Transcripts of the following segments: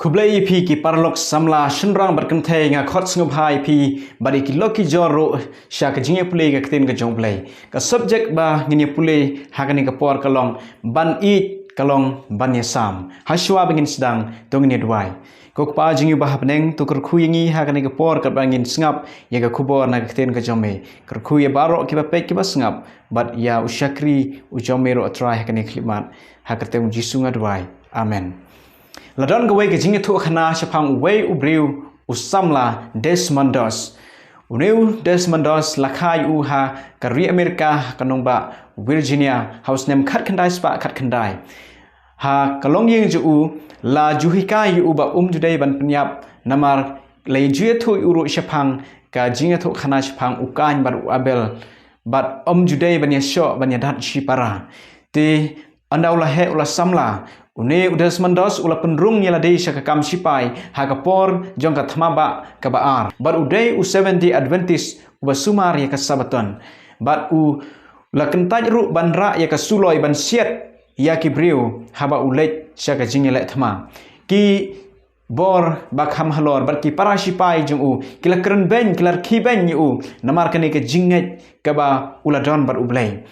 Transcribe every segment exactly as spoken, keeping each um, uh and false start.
Khublei ïa phi ki paralok samla shynrang bad kynthei, nga khot sngewbha ïa phi bad ïa ki lok ki jor ruh sha ka jingïapule ka ktien ka jong U Blei. Ka subject ba ngin ïapule ha kane ka por ka long ban ïeit, ka long ban ïasam. Hashwa ba ngin sdang, to ngin ïa duwai. Ko Kpa jong ngi ba ha bneng, to kyrkhu ïa ngi ha kane ka por katba ngin sngap ïa ka khubor na ka ktien ka jong me. Kyrkhu ïa baroh kiba peit kiba sngap bad ïa u shakri u jong me ruh, A Trai, ha kane ka khyllipmat. Ha ka kyrteng U Jisu nga duwai. Amen. La don kawei ka jingïathuhkhana shaphang uwei u briew, u samla Desmond Doss. Une u Desmond Doss la kha ïa u ha ka ri Amerika, ka nongbah Virginia, ha u snem khatkhyndai spah khatkhyndai. Ha ka longïing jong u la ju hikai ïa u ba um ju dei ban pynïap, namar la ju ïathuh ïa u ruh shaphang ka jingïathuhkhana shaphang u Kain bad u Abel, bad um ju dei ban ïashoh ban ïadat shipara. Te ynda u la heh u la samla, une u Desmond Doss u la pynrung ïa lade sha ka kam shipai ha ka por jong ka thma bah kaba ar. Bad u dei u Seventh Day Adventist uba sumar ïa ka Sabaton. Bad u la kyntait ruh ban rah ïa ka suloi ban siat ïa ki briew haba u leit sha ka jingïaleh thma. Ki bor ba kham halor bad ki para shipai jong u ki la kren beiñ, ki la rkhie beiñ ïa u namar kane ka jingngeit kaba u la don bad U Blei.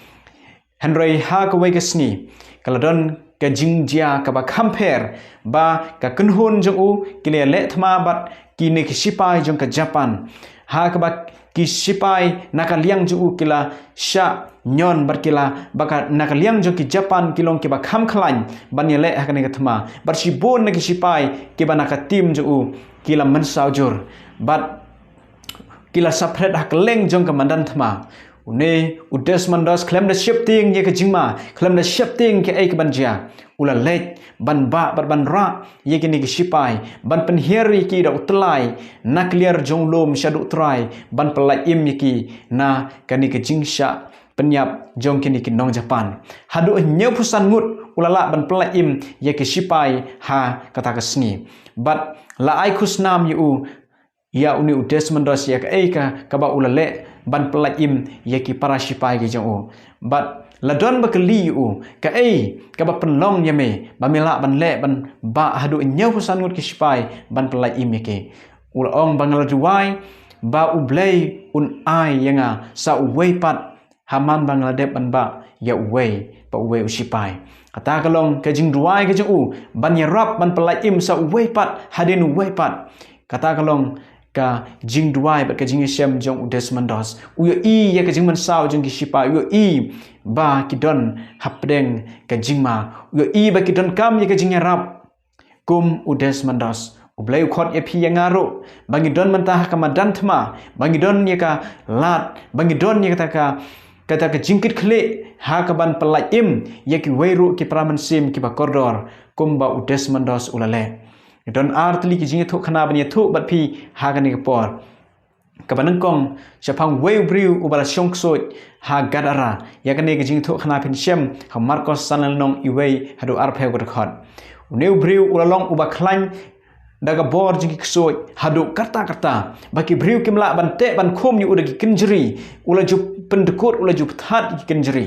Hynrei ha kawei ka sngi ka la don ka jingjia kaba kham pher, ba ka kynhun jong u ki la ïaleh thma bad kine ki shipai jong ka Japan. Ha kaba ki shipai na ka liang jong u ki la shah ñion bad ki la, ba ka, na ka liang jong ki Japan ki long kiba kham khlaiñ ban ïaleh ha kane ka thma. Bad shibun na ki shipai kiba na ka team jong u ki la mynsaw jur bad ki la saphriang ha kylleng jong ka madan thma. Une u Desmond Doss khlem da sheptieng ïa ka jingma, khlem da sheptieng kaei kaban jia, u la leit ban bah bad ban rah ïa kine ki shipai, ban pynhiar ïa ki da u tyllai na kliar jong u lum shaduh trai, ban pyllait im ïa ki na kane ka jingshah pynïap jong kine ki nong Japan. Haduh hynñiewphew san ngut u la lah ban pyllait im ïa ki shipai ha kata ka sngi. Bad la ai khusnam ïa u, ïa une u Desmond Doss ïa kaei ka, kaba u la leh ban pyllait im ïa ki para shipai ki jong u. Bad la don ba kylli ïa u, kaei kaba pynlong ïa me ba me lah ban leh ban bah haduh hynñiewphew san ngut ki shipai ban pyllait im ïa ki? U la ong ba nga la duwai ba U Blei un ai ïa nga sa uwei pat ha man ba nga la dep ban bah ïa uwei pa uwei u shipai. Kata ka long ka jingduwai ka jong u ban ïarap ban pyllait im sa uwei pat hadien uwei pat. Kata ka long ka jingduwai bad ka jingïashem jong u Desmond Doss. U ïohi ïa ka jingmynsaw jong ki shipai, u ïohi ba ki don hapdeng ka jingma, u ïohi ba ki donkam ïa ka jingïarap. Kum u Desmond Doss, U Blei u khot ïa phi ïa nga ruh ba ngi don mynta ha ka madan thma, ba ngi don ïa ka lad, ba ngi don ïa kata ka, kata ka jingkitkhlieh ha kaban pyllait im ïa kiwei ruh ki para mynsiem kiba kordor, kumba u Desmond Doss u la leh. Ngi don ar tylli ki jingïathuhkhana ban ïathuh bad phi ha kane ka por. Kaba nyngkong, shaphang uwei u briew uba la shong ksuid ha Gadara. Ïa kane ka jingïathuhkhana phin shem ha Markos san lynnong, uwei haduh arphew ka dkhot. Une u briew u la long uba khlaiñ da ka bor jong ki ksuid haduh katta katta ba ki briew kim lah ban teh ban khum ïa u da ki kynjri. U la ju pyndkut, u la ju pynthat ki kynjri.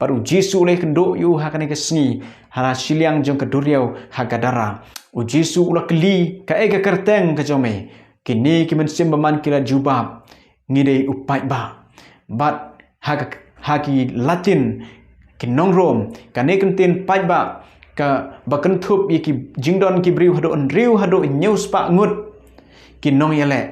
Bad u Jisu u la ïakynduh ïa u ha kane ka sngi ha la shiliang jong ka duriaw ha Gadara. U Jisu u la kylli, kaei ka kyrteng ka jong me? Kine ki mynsiem bymman ki la jubab, ngi dei u paidbah. Bad ha ka, ha ki Latin, ki nong Rom, kane ka ktien paidbah kaba kynthup ïa ki jingdon ki briew haduh hynriew haduh hynñiew spah ngut ki nongïaleh.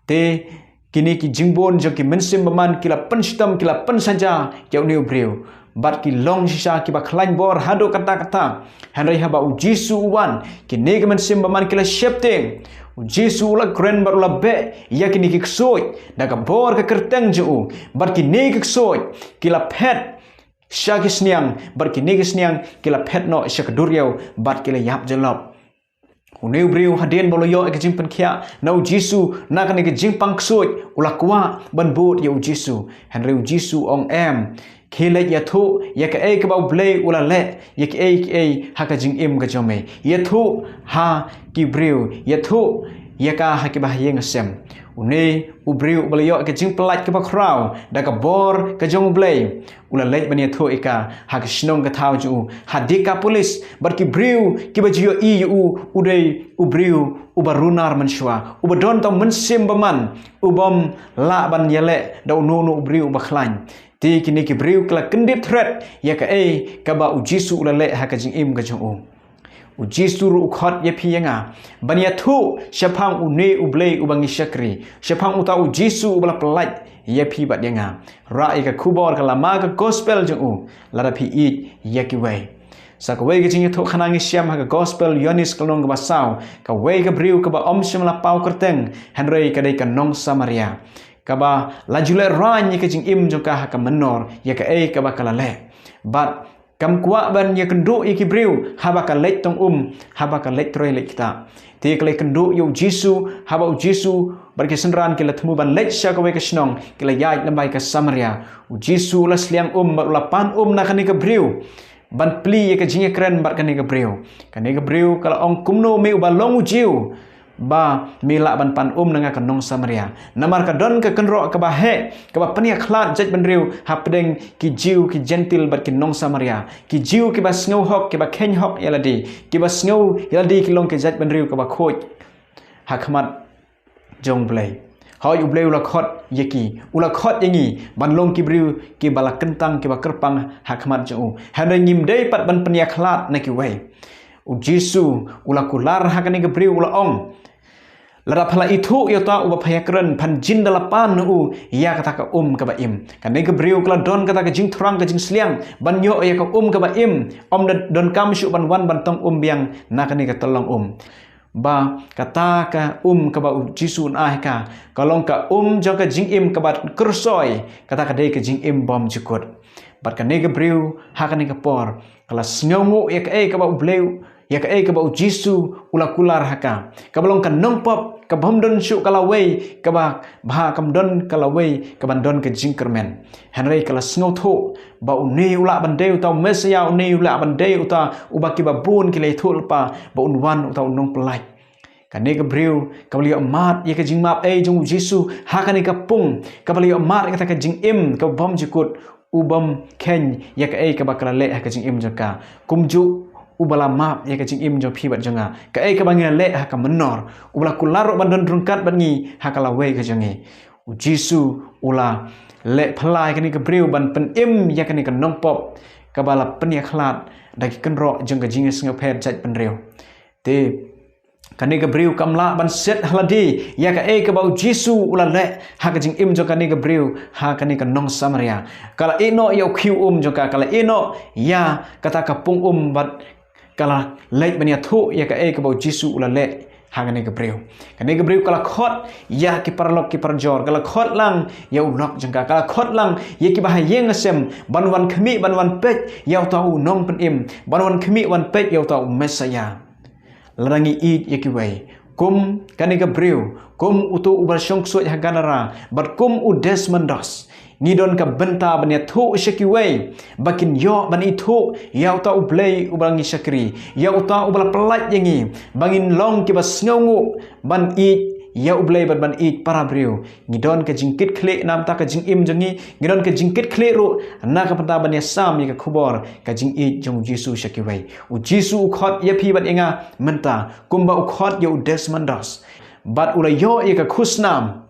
Te kine ki jingbun jong ki mynsiem bymman ki la pynshitom, ki la pynsaja ïa une u briew. Bad ki long shisha kiba khlaiñ bor haduh katta katta. Hynrei haba u Jisu u wan, kine ki mynsiem bymman ki la sheptieng. U Jisu u la kren bad u la beh ïa kine ki ksuid da ka bor ka kyrteng jong u. Bad kine ki ksuid ki la phet sha ki sniang, bad kine ki sniang ki la phet noh sha ka duriaw bad ki la ïap jyllop. Une u briew hadien ba u la ïoh ïa ka jingpynkhiah na u Jisu na kane ka jingpang ksuid, u la kwah ban bud ïa u Jisu. Hynrei u Jisu u ong, em, khie leit ïathuh ïa kaei kaba U Blei u la leh ïa kiei kiei ha ka jingim ka jong me. Ïathuh ha ki briew, ïathuh ïa ka ha kiba ha ïing ha sem. Une u briew uba la ïoh ka jingpyllait kaba khraw da ka bor ka jong U Blei, u la leit ban ïathuh ïa ka ha ka shnong ka thaw jong u, ha Dekapolis, bad ki briew kiba ju ïohi ïa u, u dei u briew uba runar mynshuwa, uba don tang mynsiem bymman, u bym lah ban ïaleh da uno uno u briew uba khlaiñ. Te kine ki briew ki la kyndit thret ïa kaei kaba U Jisu u la leh ha ka jingim ka jong u. U Jisu ruh u khot ïa phi ïa nga ban ïathuh shaphang une U Blei uba ngi shakri, shaphang uta U Jisu uba la pyllait ïa phi bad ïa nga. Rah ïa ka khubor, ka lama, ka gospel jong u, lada phi ïeit ïa kiwei. Sa kawei ka jingïathuhkhana ngi shem ha ka gospel Ïoannis ka lynnong kaba saw, kawei ka briew kaba ym shym la paw kyrteng, hynrei ka dei ka nong Samaria, kaba la ju leh raiñ ïa ka jingim jong ka ha ka mynnor ïa kaei kaba ka la leh. Bad kam kwah ban ïakynduh ïa ki briew haba ka leit tong um, haba ka leit trei leit ktah. Te ka la ïakynduh ïa U Jisu, haba U Jisu bad ki synran ki la thmu ban leit sha kawei ka shnong, ki la ïaid lyngba ïa ka Samaria. U Jisu u la sliang um bad u la pan um na kane ka briew ban plie ïa ka jingïakren bad kane ka briew. Kane ka briew ka la ong, kumno me uba long u Jiw ba me lah ban pan um na nga ka nong Samaria? Namar ka don ka kynroh kaba heh, kaba pynïakhlad jaitbynriew hapdeng ki Jiw, ki Jentil bad ki nong Samaria. Ki Jiw kiba sngew hok, kiba kheiñ hok ïa lade, kiba sngew ïa lade ki long ki jaitbynriew kaba khuid ha khmat jong U Blei. Hooid, U Blei u la khot ïa ki, u la khot ïa ngi ban long ki briew kiba la kyntang, kiba kyrpang ha khmat jong u. Hynrei ngim dei pat ban pynïakhlad na kiwei. U Jisu u la kular ha kane ka briew, u la ong, lada pha la ithuh ïa uta uba pha ïakren, phan jin da la pan na u ïa kata ka um kaba im. Kane ka briew ka la don kata ka jingthrang, ka jingsliang ban ïoh ïa ka um kaba im, ym da donkam shuh ban wan ban tong um biang na kane ka tyllong um. Ba kata ka um kaba U Jisu un ai ha ka, ka long ka um jong ka jingim kaba kyrsoi, kata ka dei ka jingim bymjukut. Bad kane ka briew ha kane ka por ka la sngewnguh ïa kaei kaba U Blei, ïa kaei kaba U Jisu u la kular ha ka, kaba long ka nongpop, kaba ym don shuh ka lawei, kaba bha, kam don ka lawei kaban don ka jingkyrmen. Hynrei ka la sngewthuh ba une u lah ban dei uta u Messaïah, une u lah ban dei uta uba kiba bun ki la ïathuhlypa ba un wan, uta u nongpyllait. Kane ka briew kaba la ïoh mad ïa ka jingmap ei jong U Jisu ha kane ka pung, kaba la ïoh mad ïa kata ka jingim kaba bymjukut, u bym kheiñ ïa kaei kaba ka la leh ha ka jingim jong ka. Kumjuh uba la map ïa ka jingim jong phi bad jong nga, kaei kaba ngi la leh ha ka mynnor, uba la kular ruh ban don ryngkat bad ngi ha ka lawei ka jong ngi. U Jisu u la leh phylla ïa kane ka briew ban pynim ïa kane ka nongpop kaba la pynïakhlad da ki kynroh jong ka jingsngewpher jaitbynriew. Te kane ka briew kam lah ban siat ha lade ïa kaei kaba U Jisu u la leh ha ka jingim jong kane ka briew, ha kane ka nong Samaria. Ka la ïeh noh ïa u khiew um jong ka, ka la ïeh noh ïa kata ka pung um bad ka la leit ban ïathuh ïa kaei kaba U Jisu u la leh ha kane ka briew. Kane ka briew ka la khot ïa ki paralok ki parajor, ka la khot lang ïa u lok jong ka, ka la khot lang ïa kiba ha ïing ha sem ban wan khmih, ban wan peit ïa uta u nongpynim, ban wan khmih wan peit ïa uta u Messaïah. Lada ngi ïeit ïa kiwei kum kane ka briew, kum uto uba shong ksuid ha Gadara, bad kum u Desmond Doss, ngi don ka bynta ban ïathuh sha kiwei ba kin ïoh ban ithuh ïa uta U Blei uba ngi shakri, ïa uta uba la pyllait ïa ngi ba ngin long kiba sngewnguh ban ïeit ïa U Blei bad ban ïeit para briew. Ngi don ka jingkitkhlieh namar ka jingim jong ngi, ngi don ka jingkitkhlieh ruh na ka bynta ban ïasam ïa ka khubor ka jingïeit jong U Jisu sha kiwei. U Jisu u khot ïa phi bad ïa nga mynta kumba u khot ïa u Desmond Doss, bad u la ïoh ïa ka khusnam,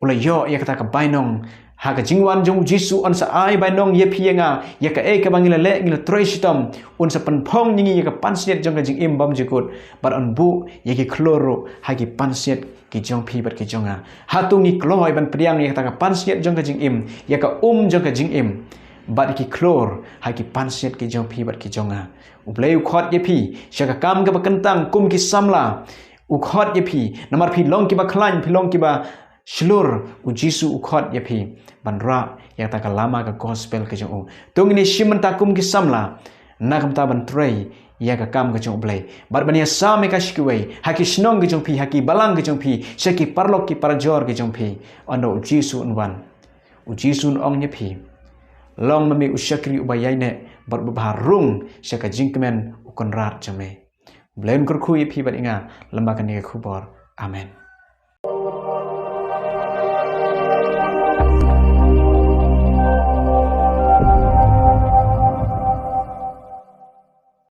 u la ïoh ïa kata ka bainong. Ha ka jingwan jong U Jisu un sa ai bainong ïa phi ïa nga, ïa kaei kaba ngi la leh, ngi la trei shitom, un sa pynphong ïa ngi ïa ka pansngiat jong ka jingim bymjukut, bad un buh ïa ki khlur ruh ha ki pansngiat ki jong phi bad ki jong nga. Hato ngi kloi ban pdiang ïa kata ka pansngiat jong ka jingim, ïa ka um jong ka jingim, bad ki khlur ha ki pansngiat ki jong phi bad ki jong nga? U Blei u khot ïa phi sha ka kam kaba kyntang kum ki samla. U khot ïa phi namar phi long kiba khlaiñ, phi long kiba shlur. U Jisu u khot ïa phi ban rah ïa kata ka lama, ka gospel ka jong u. To ngin ïashim mynta kum ki samla na ka bynta ban trei ïa ka kam ka jong U Blei, bad ban ïasam ïa ka sha kiwei, ha ki shnong ki jong phi, ha ki balang ki jong phi, sha ki paralok ki parajor ki jong phi. Hynda U Jisu un wan, U Jisu un ong ïa phi, long ma me u shakri uba ïaineh bad uba bha rung sha ka jingkmen u kynrad jong me. U Blei un kyrkhu ïa phi bad ïa nga lyngba kane ka khubor. Amen.